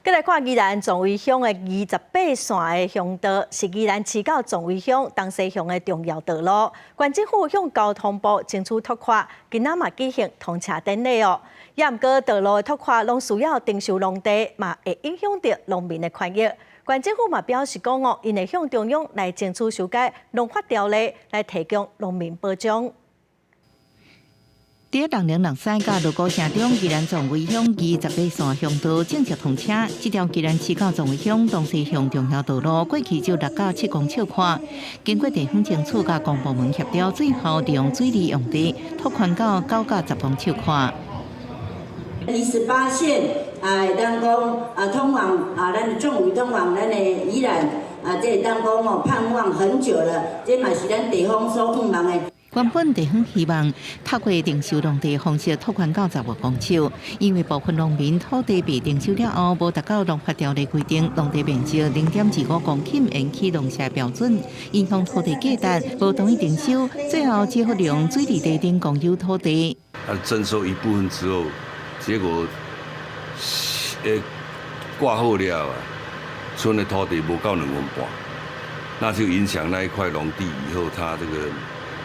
閣來看宜蘭壯圍鄉的28線的鄉道，是宜蘭市到壯圍鄉東西向的重要道路。縣政府向交通部爭取拓寬，今仔嘛舉行通車典禮哦。也毋過道路的拓寬攏需要徵收農地，嘛會影響著農民的權益。縣政府嘛表示講哦，𪜶會向中央來爭取修改農法條例，來提供農民保障。佇6063佮鑼鼓聲中，宜蘭壯圍鄉28線鄉道正式通車。這條宜蘭市到壯圍鄉東西向重要道路，過去只有6到7公尺寬。經過地方爭取佮公部門協調，最後利用水利用地拓寬到9到10公尺寬。28線啊，會當講啊，通往啊，咱壯圍通往咱的宜蘭啊，這會當講哦，盼望很久了，這嘛是咱地方所向望的。原本地方希望透過徵收農地方式拓寬到15公尺，因為部分農民土地被徵收了後，無達到農法條例規定農地面積0.25公頃會起農舍標準，影響土地價值，無同意徵收，最後只好利用水利地等公有土地。啊，徵收一部分之後，結果掛好了啊，賰的土地無夠2分半，那就影響那一塊農地以後，他這個。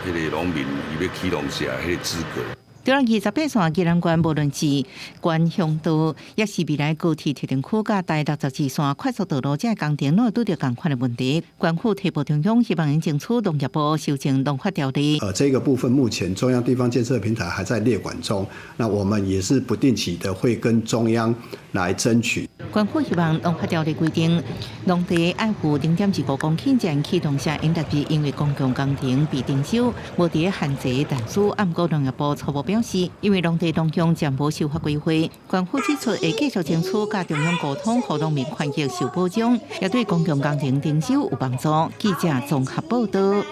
彼個農民伊欲起農舍，彼個資格。對了，28線宜蘭縣，無論是縣鄉道，抑是未來高鐵特定區佮台62線快速道路，這個工程攏會拄著仝款的問題。縣府提報中央，希望𪜶爭取農業部修正農法條例。這個部分目前中央地方建設平台還在列管中，那我們也是不定期的會跟中央來爭取。縣府希望農法條例規定，農地愛預0.25公頃才起農舍，應特別因為公共工程被徵收，無佇限制但書，毋過農業部初步表示，因為農地動向暫無修法規劃，縣府指出會繼續爭取佮中央溝通，予農民權益受保障，也對公共工程徵收有幫助。記者綜合報道。